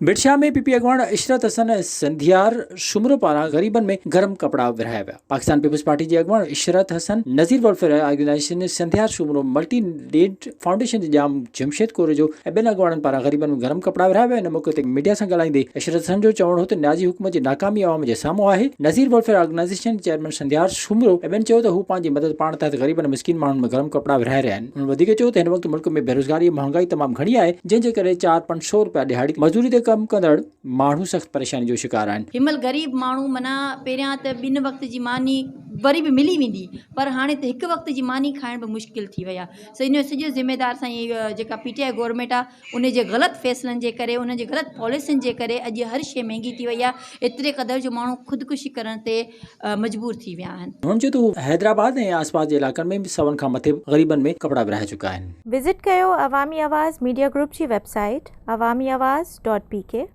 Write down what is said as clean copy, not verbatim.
Bhit Shah ۾ P P اڳواڻ عشرت حسن سنڌيار سومرو پاران غريبن ۾ گرم ڪپڙا ورهايا ويا. پاڪستان پيپلز پارٽي جي اڳواڻ Ishrat Hassan Nazir welfare organisation Sandhiyar Soomro multi need foundation جي ڄام جمشيد ڪوريجو ۽ ٻين اڳواڻن پاران غريبن ۾ گرم ڪپڙا ورهايا ويا. ان موقعي تي ميڊيا سان ڳالهائيندي عشرت حسن جو چوڻ هو ته نيازي حڪومت جي ناڪامي عوام جي سامهون آهي. نذير ويلفيئر آرگنائيزيشن جي چيئرمين سنڌيار سومرو ۽ ٻين چيو ته هو پنهنجي مدد پاڻ تحت غريبن ۽ مسڪين ماڻهن ۾ گرم ڪپڙا ورهائي رهيا آهن. هن وڌيڪ چيو ته هن وقت ملڪ ۾ بيروزگاري ۽ مهانگائي تمام گهڻي آهي، جنهن جي ڪري چار 500 رپيا ڏهاڙي مزدوري تي ڪم ڪندڙ ماڻهو سخت پريشاني جو شڪار آهن. هن مهل غريب ماڻهو معنيٰ پهريان ته ٻن وقت جي ماني وري به ملي ويندي پر هاڻي ته هڪ وقت جي ماني کائڻ به مشڪل ٿي وئي آهي سو ان جو سڄو ذميدار سائين جيڪا پي ٽي I government آهي ان جي غلط فيصلن جي ڪري انهن جي غلط پاليسين جي ڪري اڄ هر شيء مهنگي ٿي وئي آهي ايتري قدر جو ماڻهو خودڪشي ڪرڻ تي مجبور ٿي ويا آهن. هن چيو ته هو حيدرآباد ۽ آس پاس جي علائقن ۾ به سون کان مٿي غريبن ۾ ڪپڙا ورهائي چڪا آهن. وزٽ ڪيو عوامي آواز ميڊيا گروپ جي website Awami Awaz dot P K.